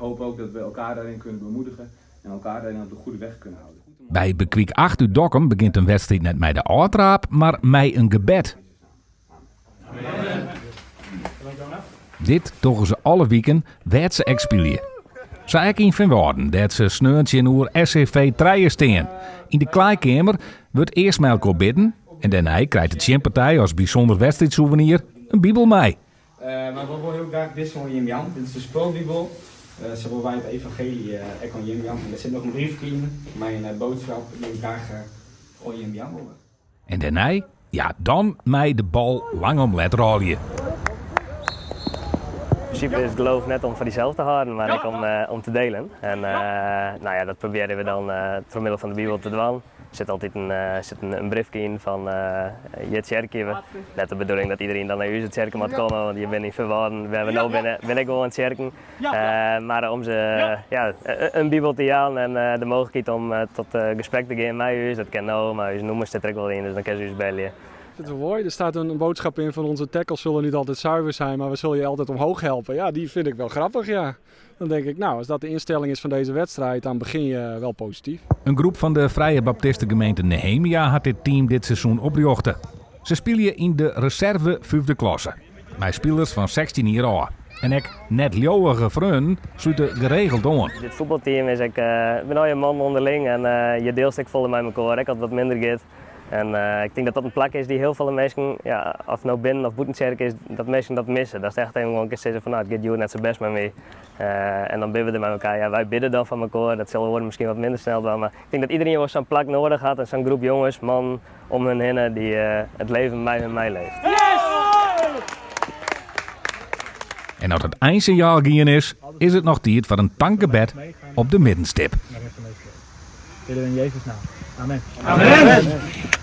hoop ook dat we elkaar daarin kunnen bemoedigen en elkaar daarin op de goede weg kunnen houden. By Bekwik 8 út Dokkum begjint in wedstriid net mei de ôftraap, mar mei in gebed. Dit dogge se alle wiken wêr't se ek spylje. Sa ek yn Feanwâlden, dêr't se sneon tsjinoer SCV trije stean. Yn de klaaikeamer wurdt earst mei elkoar bidden en dêrnei krijt de tsjinpartij as bysûnder wedstriidsûvenir in bibel mei. Mar we wolle hiel graach dizze oan jim jaan. Dit is de spulbibel. Sa wolle wy it evangeelje ek oan jim jaan. En der sit noch in briefke yn mei in boadskap dy't we graach oan jim jaan wolle. En dêrnei, ja dan mei de bal lang om let rôlje. Yn prinsipe is it geloof net om foar dysels te hâlden, mar ek om te delen. En nou ja, dat probearje we dan troch middel fan de Bibel te dwaan. Der sit altyd in, sit in briefke yn fan hjir tsjerkje we. Net de bedoeling dat iderien dan nei ús tsjerke moat komme, want je binne yn Feanwâlden, wêr we no binne, binne ek gewoan tsjerken. Mar om se ja, in bibel te jaan en de mooglikheid om tot gesprek te gean mei ús, dat kin no, mar ús nûmer stiet der ek wol yn, dus dan kinne se ús belje. Het is wel mooi. Er staat een boodschap in van onze tackles zullen niet altijd zuiver zijn, maar we zullen je altijd omhoog helpen. Ja, die vind ik wel grappig, ja. Dan denk ik, nou, als dat de instelling is van deze wedstrijd, dan begin je wel positief. In groep fan de Frije Baptistengemeente Nehemia hat dit team dit seizoen oprjochte. Se spylje yn de reserve fyfde klasse, mei spilers fan 16 jier ôf. En ek net-leauwige freonen slute geregeld oan. Dit fuotbalteam is ek benei in man ûnderling en je deelst ek folle mei mekoar, ek as it wat minder giet. En ik tink dat dat in plak is dy't hiel folle minsken, ja, oft no binnen of bûten tsjerke is, dat minsken dat misse. Datst echt even gewoan kinst sizze fan no, it giet hjoed net sa bêst mei my. En dan binne we der mei elkoar. Ja, wy bidde dan foar mekoar, dat sille oaren miskien wat minder snel dwaan, mar ik tink dat iderien wol sa'n plak noadich hat en sa'n groep jonges, mannen om hun hinne dy't it leven mei hun meilevt. En as it einsinjaal gien is, is it noch tiid foar in tankgebed op de middenstip. Bidden we yn Jezus naam. Amen. Amen.